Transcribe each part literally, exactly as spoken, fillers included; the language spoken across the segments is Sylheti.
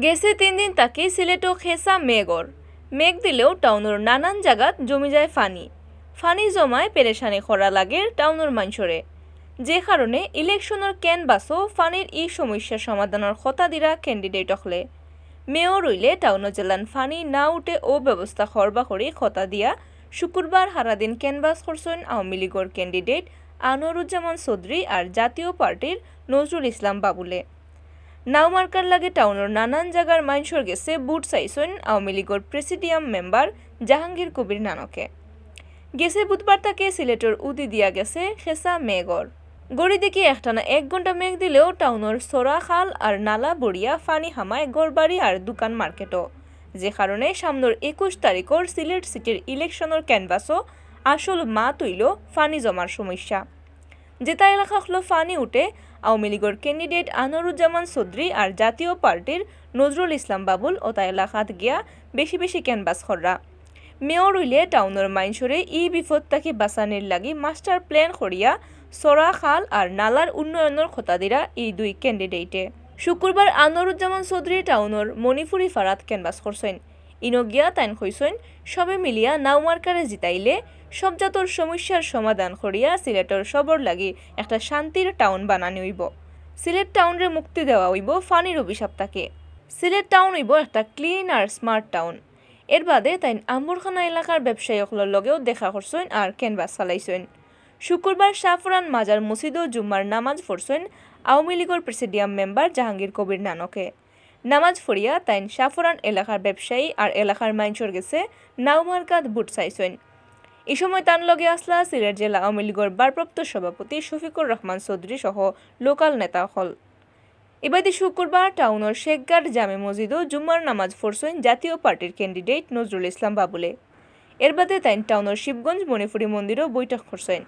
গেছে তিন দিন থাকি সিলেটো খেসা মেঘ অর। মেঘ দিলেও টাউনর নানান জাগাত জমি যায় ফানি। ফানি জমায় পেরেশানি করা লাগের টাউনর মাইনষরে, যে কারণে ইলেকশনর ক্যানভাসও ফানির ই সমস্যা সমাধানর কথা দিরা ক্যান্ডিডেট অকলে। মেয়র অইলে টাউনো যেলান ফানি না উঠে অউ ব্যবস্থা করবা করি কথা দিয়া শুক্রবার হারাদিন ক্যানভাস করছইন আওয়ামী লীগর ক্যান্ডিডেট আনোয়ারুজ্জামান চৌধুরী আর জাতীয় পার্টির নজরুল ইসলাম বাবুলে। নাও মার্কার লাগি টাউনর নানান জাগার মাইনষর গেছে ভোট চাইছইন আওয়ামী লীগর প্রেসিডিয়াম মেম্বার জাহাঙ্গীর কবির নানকে। গেছে বুধবার থাকি সিলেটর উদি দিয়া গেছে খেসা মেঘ অর। ঘড়ি দেখি একটানা এক ঘন্টা মেঘ দিলেও টাউনর ছড়া, খাল আর নালা ভরিয়া ফানি হামায় ঘরবাড়ি আর দোকান মার্কেটও, যে কারণে সামনর একুশ তারিখর সিলেট সিটির ইলেকশনর ক্যানভাসও আসল মাত অইলো ফানি জমার সমস্যা। যেতা এলাকা অকলো ফানি উঠে, আওয়ামী লীগর ক্যান্ডিডেট আনোয়ারুজ্জামান চৌধুরী আর জাতীয় পার্টির নজরুল ইসলাম বাবুল অতা এলাকাত গিয়া বেশি বেশি ক্যানভাস কররা। মেয়র অইলে টাউনর মাইনষরে ই বিপদ থাকি বাঁচানির লাগি মাস্টার প্ল্যান করিয়া ছড়া, খাল আর নালার উন্নয়নর কথা দিরা ই দুই ক্যান্ডিডেটে। শুক্রবার আনোয়ারুজ্জামান চৌধুরী টাউনর মণিপুরি ফাড়াত ক্যানভাস করছইন। ইনো গিয়া তাইন কইছইন, সবে মিলিয়া নাও মার্কারে জিতাইলে সব জাতর সমস্যার সমাধান করিয়া সিলেটর সবর লাগি একটা শান্তির টাউন বানানি অইবো। সিলেট টাউনরে মুক্তি দেওয়া অইবো ফানির অভিশাপ থাকি। সিলেট টাউন অইবো একটা ক্লিন আর স্মার্ট টাউন। এর বাদে তাইন আম্বরখানা এলাকার ব্যবসায়ী অকলর লগেও দেখা করছইন আর ক্যানভাস চালাইছইন। শুক্রবার শাহপরান মাজার মসজিদও জুম্মার নামাজ পড়ছইন আওয়ামী লীগর প্রেসিডিয়াম মেম্বার জাহাঙ্গীর কবির নানকে। নামাজ পড়িয়া তাইন শাহপরান এলাকার ব্যবসায়ী আর এলাকার মাইনষর গেছে নাও মার্কাত ভোট চাইছইন। ই সময় তান লগে আছলা সিলেট জেলা আওয়ামী লীগর ভারপ্রাপ্ত সভাপতি শফিকুর রহমান চৌধুরী সহ লোকাল নেতা অকল। ইবাদি শুক্রবার টাউনর শেখঘাট জামে মসজিদও জুম্মার নামাজ পড়ছইন জাতীয় পার্টির ক্যান্ডিডেট নজরুল ইসলাম বাবুলে। এর বাদে তাইন টাউনর শিবগঞ্জ মণিপুরি মন্দিরও বৈঠক করছইন।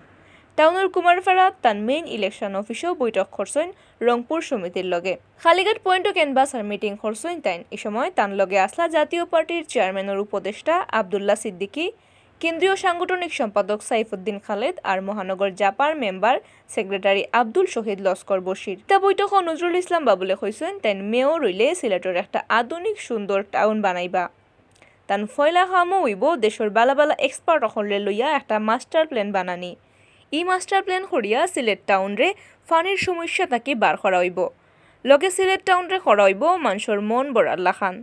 টাউনর কুমারপাড়াত তান মেইন ইলেকশন অফিসও বৈঠক করছইন রংপুর সমিতির লগে। কালীঘাট পয়েন্টও ক্যানভাস আর মিটিং করছইন তাইন। ই সময় তান লগে আছলা জাতীয় পার্টির চেয়ারম্যানর উপদেষ্টা আব্দুল্লাহ সিদ্দিকী, কেন্দ্রীয় সাংগঠনিক সম্পাদক সাইফুদ্দিন খালেদ আর মহানগর জাপার মেম্বার সেক্রেটারি আব্দুল শহীদ লস্কর বশির। তা বৈঠকও নজরুল ইসলাম বাবুলে কইছইন, তাইন মেয়র অইলে সিলেটর একটা আধুনিক সুন্দর টাউন বানাইবা। তান পয়লা কামও অইবো দেশর বালা বালা এক্সপার্ট অকলরে লইয়া একটা মাস্টার প্ল্যান বানানি। ই মাস্টার প্ল্যান করিয়া সিলেট টাউনরে ফানির সমস্যা থাকি বার করা অইবো। লগে সিলেট টাউনরে করা অইবো মানষর মন ভরার লাখান।